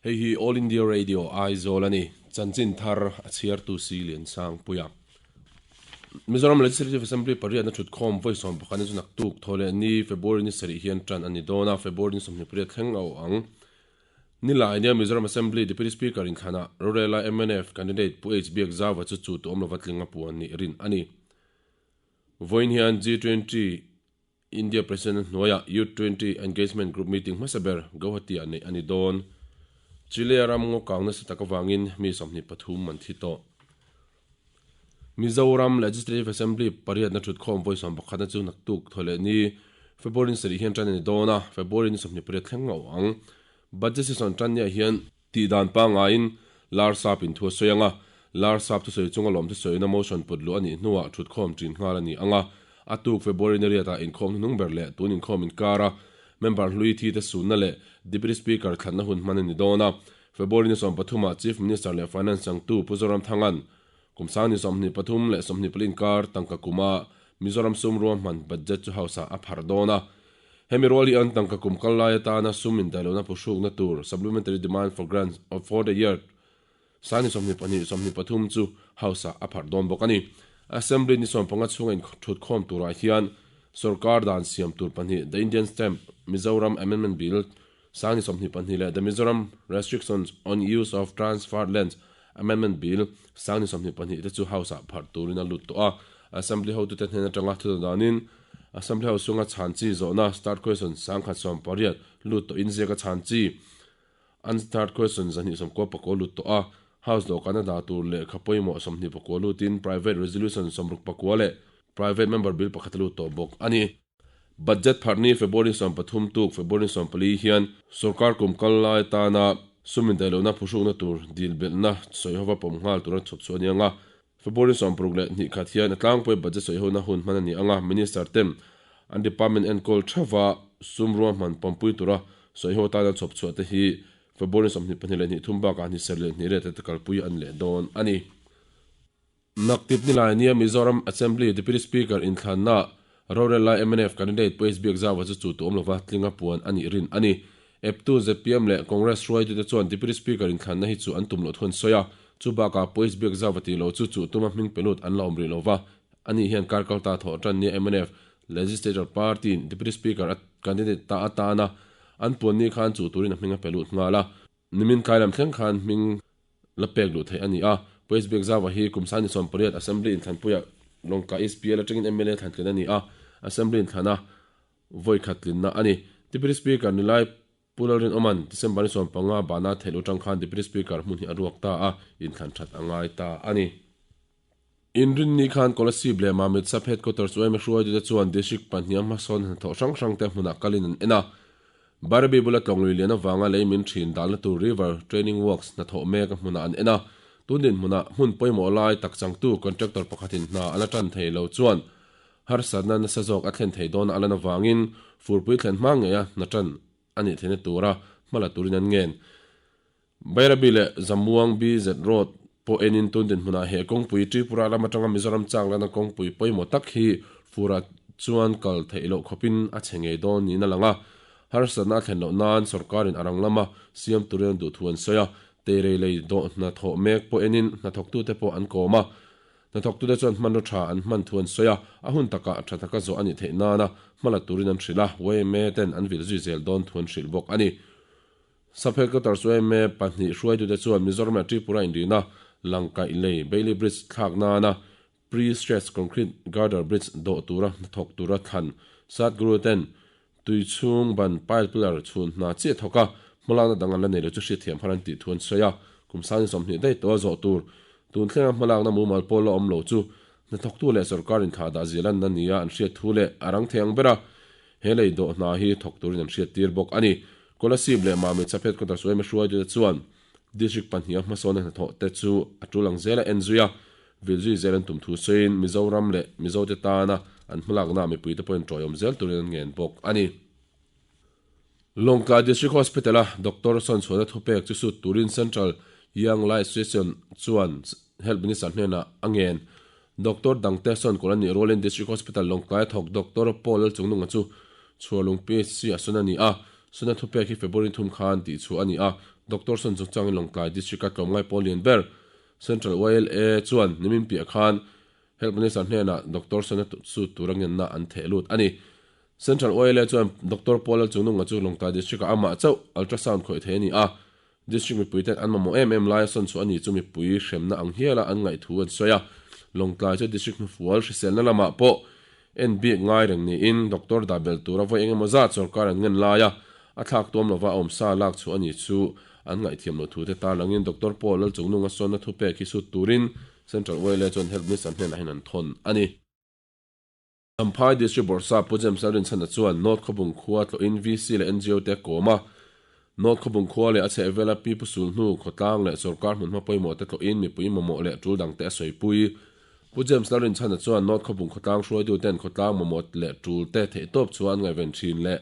Hei hi All India Radio Aizawl a ni. Chanchin thar a chhiartu si Liansangpuia. Mizoram Legislative Assembly pariatna thutkhawm vawi 11 ni chu naktuk thaw leh ni February ni sarih hian tan a ni dawn a, February ni 28 thleng a awh ang. Nilai nia Mizoram Assembly Deputy Speaker inthlanah rorela mnf candidate Pu H Biakzauva chu chu tuam lova tling a puan nih rin a ni. Vawiin hian G20 India President hnuaiah Youth 20 Engagement Group meeting hmasa ber Guwahati-ah neih a ni dawn. Chile-a ram ngaw kang nasa tak avangin mi 23 an thi tawh. Mizoram Legislative Assembly pariatna thutkhawm vawi 11 na chu naktuk thaw leh ni February ni sarih hian tan a ni dawn a, February ni 28 thleng a awh ang. Budget session tan niah hian tih dan pangaiin Lar Sap in thu a sawi ang a, Lar Sap thusawi chunga lawm thusawina motion put luh a nih hnuah thutkhawm ṭin nghal a ni ang a, a tuk February ni riatah inkhawm hnuhnung ber leh tun inkhawm inkara member hlui thi te sunna leh Deputy Speaker thlanna hun hman a ni dawn a. February ni 13 ah Chief Minister leh Finance changtu Pu Zoramthanga'n kum sang ni 23 leh 24 inkar tangka kuma Mizoram sum ruahman budget chu House ah a pharh dawn a. Hemi rual hi an tangka kum kal lai atana sum indaihlohna phuhrukna tur Supplementary Demand for Grants for the Year sang ni 22 23 chu House ah a pharh dawn bawk a ni. Assembly ni 15 chhunga inthutkhawm turah hian sorkar dan siam tur pahnih The Indian Stamp, Mizoram, Amendment Bill Sang ni 22 leh The Mizoram Restrictions on Use of Transferred Lands Amendment Bill sang ni 22 te chu House ah pharh turin a lut tawh a. Assembly hotute hnen atanga thu danin Assembly House chunga chhan chi zawhna Starred Question 1080 lut tawhin ziaka chhan chi Unstarred Question 299 lut tawh a. House dawhkan a dah tur lehkha pawimawh 29 lutin Private Resolution 64 leh Private Member Bill pakhat a lut tawh bawk a ni. Budget pharh ni February 13 tuk February 14 hian sorkar kum kal lai atana sum indaihlohna phuhrukna tur dil belhna sawihova pawm nghal tura chhawp chhuah a ni ang a. February 60 leh hnih khat hian a tlangpui budget sawihona hun hman a ni ang a, Minister ten an department enkawl theuva sum ruahman pawmpui tura sawiho atana chhawp chhuah te hi February 22 leh hnih thum bakah hni ser leh hnih riat te kalpui an leh dawn a ni. Naktip nilai nia Mizoram Assembly Deputy Speaker inthlanna rorel lai mnf candidate Pu HB Zaua chu chu tuam lova tlinga puan a nih rin a ni. Eptu zpm leh Congress hruaitute chuan Deputy Speaker inthlanna hi chu an tum loh thu an sawi a, chu bakah Pu HB Zaua tih loh chu chuh tuma hming pe lut an la awm rih lova, ani hian kar kalta thawh tan nia mnf Legislature Party in Deputy Speaker a candidate ta atana an puan ni khan chuh turin a hming a pe lut nghal a. Nimin tlai lam thleng khan hming la pek luh theih a ni a, Pu HB Zaua hi kum sani 18 Assembly inthlanpuiah Lawngtlai East PL atangin mla thlantlin a ni a, Assembly inthlana vawi khat tlinna a ni. Deputy Speaker Nilai Pu Lalrinawma'n December ni 15 bahna theih luh atang khan Deputy Speaker hmun hi a ruak ta a, inthlan that a ngai ta a ni. Inrinni khan Kolasib leh Mamit Sub Headquarters yma hruaitute chuan District pahniha hmasawn hnathawh hrang hrangte hmunah kalin an en a. Barabi bula tlawng lui lian avanga lei min thin dalna tur River Training Works hnathawh mek a hmunah an en a. Tun dinhmunah hmun pawimawh lai tak changtu contractor pakhatin hna a la tan thei lo chuan harsatna nasa zawk a thlen thei dawn a lan avangin furpui thlen hma ngeia hna tan a nih theihna tura hmala turin an ngen. Bairabi leh Zamuang BZ Road pawh enin tun dinhmunah he kawngpui Tripura lam atanga Mizoram chak lana kawngpui pawimawh tak hi furah chuan kal theih loh khawpin a chhe ngei dawn niin a lang a. Harsatna a thlen loh nan sorkarin a rang lama siam turin an duh thu an sawi a, teirei lei dawh hnathawh mek pawh enin hnathawktute pawh an kawm a. Hnathawktute chuan hmanraw tha an hman thu an sawi a, a hun takah tha taka zawh a nih theih nana hmala turin an hrilh a, yma ten an vil zui zel dawn thu an hrilh bawk a ni. Sub Headquarters yma pahnih hruaitute chuan Mizoram leh Tripura inrina Langkaih lei Bailey Bridge thlak nana Pre-stressed Concrete Girder Bridge dawh tura hnathawk tura thlan Sadhguru ten tui chhung ban pile pillar chhun hna chiah thawk a, hmalakna dang an la nei lo chu hriatthiam har an tih thu an sawi a. Kum sangin 20 daih tawha zawh tur tun thlenga hmalakna mumal pawl la awm lo chu hnathawktu leh sorkar inthlah dah zia lanna nia an hriat thu leh a rang thei ang bera he lei dawh hna hi thawk turin an hriattir bawk a ni. Kolasib leh Mamit Sub Headquarters yma hruaitute chuan District pahniha hmasawnna hnathawh te chu a tul ang zela en zui a, vil zui zel an tum thu sawiin Mizoram leh Mizote tana an hmalaknaah mipuite pawhin tawiawm zel turin an ngen bawk a ni. Lawngtlai District Hospital-a Doctor sawn chhuahna thupek chu sut turin Central Young Life Association chuan Health Minister hnenah a ngen. Doctor dangte sawn kawl a nih rualin District Hospital Lawngtlaia thawk Doctor Paul Lalchungnunga chu Chhuarlung PHC a sawn a ni a. Suna thupek hi February thum khan tih chhuah a ni a, Doctor Sun chungchangin Lawngtlai District-a tlawmngai pawl lian ber Central YLA chuan nimin piah khan Health Minister hnenah Doctor Suna sut tura ngenna an theh lut a ni. Central YLA chuan Doctor Paul Lalchungnunga chu Lawngtlai District-ah amah chauh ultrasound khawih thei a ni a, District mipuiten an mamawh em em laia sawn chhuah a ni chu mipui hremna ang hiala an ngaih thu an sawi a. Lawngtlai chu District hnufual hriselna lamah pawh en bik ngai reng niin Doctor dah belh tura vawi engemaw zat sawrkar an ngen laia a thlak tuam lova a awmsa lak chhuah a ni chu an ngaihthiam loh thute tarlangin Doctor Paul Lalchungnunga sawnna thupek hi sut turin Central YLA chuan Health Minister hnenah hian an thawn a ni. Champhai District Bawrhsap Pu James Lalrinchhana chuan North Khawbung khua tlawhin VC leh NGO te a kawm a. North Khawbung khua leh a chhehvela Pi Pu Sulhnu, khawtlang leh sawrkar hmunhma pawimawh te tlawhin mipui mamawh leh tul dang te a sawipui. Pu James Lalrinchhana chuan North Khawbung khawtlang hruaitu ten khawtlang mamawh leh tul te theihtawp chhuah an ngaihven thin leh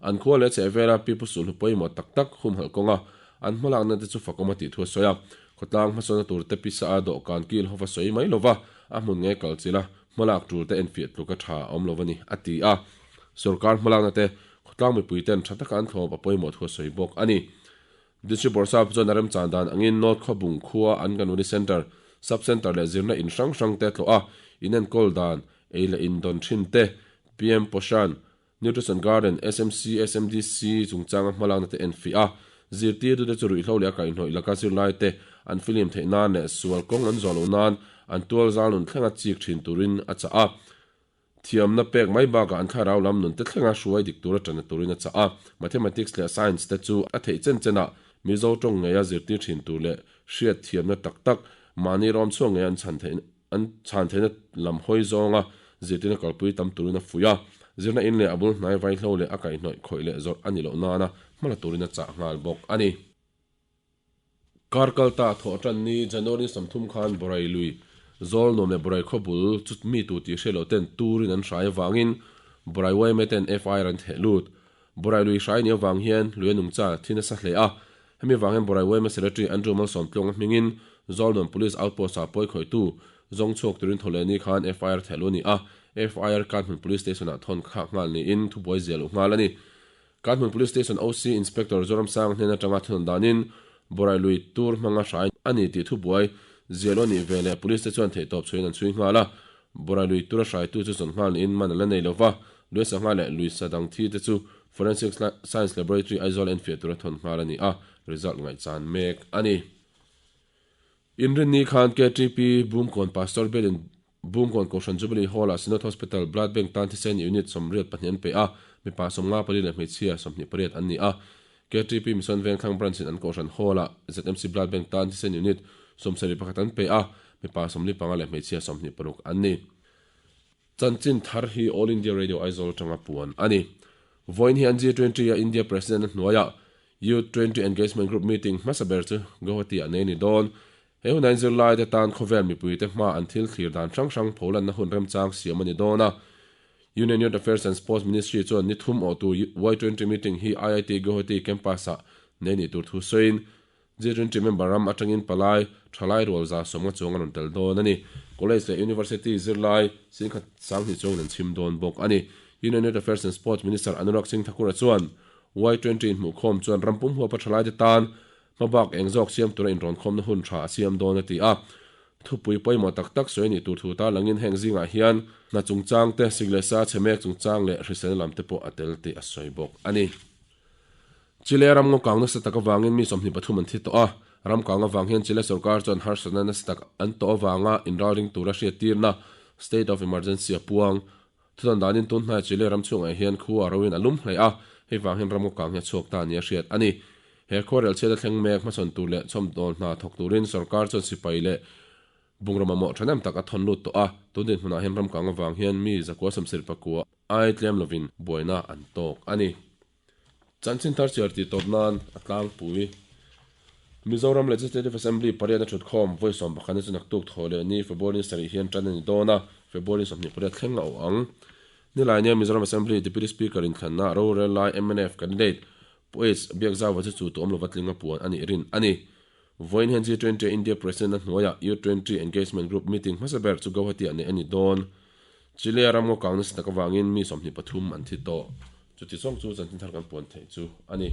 an khua leh a chhehvela Pi Pu Sulhnu pawimawh tak tak humhalh kawnga an hmalakna te chu fakawm a tih thu a sawi a. Khawtlang hmasawnna tur te pisa a dawhkan kil hova sawi mai lova a hmun nge kal chilh a, Hmalak tul te enfiah tluka tha a awm lo a ni, a ti a. Sorkar hmalakna te khawtlang mipui ten tha taka an thlawp a pawimawh thu a sawi bawk a ni. District Bawrhsap chuan a remchan dan angin North Khawbung khua an Ganwadi Centre, Sub Centre leh zirna in hrang hrang te tlawh a, inenkawl dan, ei leh indawn thin te, PM Poshan, Nutrition Garden, SMC, SMDC, chungchanga hmalakna te enfiah a, zirtirtute chu ruihhlo leh a kaihhnawih laka zirlaite an filim theih nan leh sual kawng an zawh loh nan an tual zal nun thlenga chik thin turin a chah a. Thiamna pek mai bakah an thlarau lam nun te thlenga hruai dik tura tanna turin a chah a. Mathematics leh Science te chu a theih chen chenah Mizo tawng ngeia zirtir thin tur leh hriat thiamna tak tak mahni rawm chhuak ngei an chhan theih An chhan theihna lam hawi zawnga zirtirna kalpui tam turin a fuih a, zirna in leh a bul hnai vaihlo leh a kaihhnawih khawih leh zawrh a nih loh nana hmala turin a chah nghal bawk a ni. Kar kalta thawh tan ni January 30 khan Borai lui zawl nuam leh Borai khaw bul chu mi tu tih hriat loh ten turin an hrai avangin Borai yma ten FIR an theh lut. Borai lui hrai ni avang hian lui a nungcha thi nasa hle a, Hemi vang hian Borai yma Secretary Andrew Malsawmtluanga hmingin Zawlnuam Police Outpost-ah pawi khawihtu zawng chhuak turin Thawhlehni khan FIR thehluh a ni a, FIR Kanhmun Police Station-ah thawn khak nghal niin thubuai ziah luh nghal a ni. Kanhmun Police Station OC Inspector Zoramsanga hnen atanga thunawn danin Borai lui tur hmanga hrai a ni tih thubuai ziah luh a nih veleh Police te chuan theihtawp chhuiin an chhui nghal a, Borai lui tura hraitu chu zawn nghal niin man a la nei lova, lui sangha leh lui sa dang thi te chu Forensic Science Laboratory Aizawl enfiah tura thawn nghal a ni a, result ngaihchan mek a ni. Inrinni khan KTP Bungkawn Pastor Bialin Bungkawn Kohhran Jubilee Hall-ah Synod Hospital Blood Bank tan thisen unit 82 an pe a, mipa 54 leh hmeichhia 28 an ni a. KTP Mission Vengthlang Branch-in an Kohhran Hall-ah ZMC Blood Bank tan thisen unit 71 an pe a, mipa 45 leh hmeichhia 26 an ni. Chanchin thar hi All India Radio Aizawl atanga puan a ni. Vawiin hi an G20 a India President a hnuaiah Youth 20 Engagement Group meeting hmasa ber chu Guwahati ah nei a ni dawn. He hunah hian zirlaite tan khawvel mipuite hma an thil thlir dan hrang hrang pholanna hun remchang siam a ni dawn a. Union Youth Affairs and Sports Ministry chuan ni thum awhtu Y20 meeting hi IIT Guwahati campus-ah nei nih tur thu sawiin G20 member ram atangin palai, thalai rual za sawmnga chuang an rawn tel dawn a ni. College leh University zirlai singkhat sanghnih chuangin an chhim dawn bawk a ni. Union Youth Affairs and Sports Minister Anurag Singh Thakur-a chuan Y20 inhmuhkhawm chuan ram pum huapa thalaite tan hmabak eng zawk siam tura inrawnkhawmna hun tha a siam dawn a ti a. Thupui pawimawh tak tak sawi a nih tur thu tarlangin heng zingah hian hna chungchang te, sik leh sa chhe mek chungchang leh hriselna lam te pawh a tel tih a sawi bawk a ni. Chile ram ngaw kang nasa tak avangin mi 23 an thi tawh a, ram kang avang hian Chile sorkar chuan harsatna nasa tak an tawh avanga inralring tura hriattirna State of Emergency a puang. Thudan danin tun hnaia Chile ram chhungah hian khu a roin a lum hle a, hei vang hian ram ngaw kang hi a chhuak ta nia hriat a ni. He khuarel chhiat a thleng mek hmasawn tur leh chhawmdawl hna thawk turin sorkar chuan sipai leh Bungraw mamawh thahnem tak a thawn lut tawh a, tun dinhmunah hian ramkang avang hian mi zakua sawmsarih pakua ai tlem lovin buaina an tawk a ni. Chanchin thar chhiar tih tawp nan a tlangpui. Mizoram Legislative Assembly pariat a thutkhawm vawi 11 na chu naktuk thaw leh ni February ni sarih hian tan a ni dawn a, February 28 thleng a awh ang. Nilai nia Mizoram Assembly Deputy Speaker inthlanna rorel lai mnf candidate Pu H Biakzauva chu chu tuam lova tling a puan a nih rin a ni. Vawiin hian G20 a India President a hnuaiah U20 Engagement Group meeting hmasa ber chu Guwahati-ah neih a ni dawn. Chile-a ram ngaw kang nasa tak avangin mi 23 an thi tawh. Chuti zawng chu chanchin thar kan puan theih chu a ni.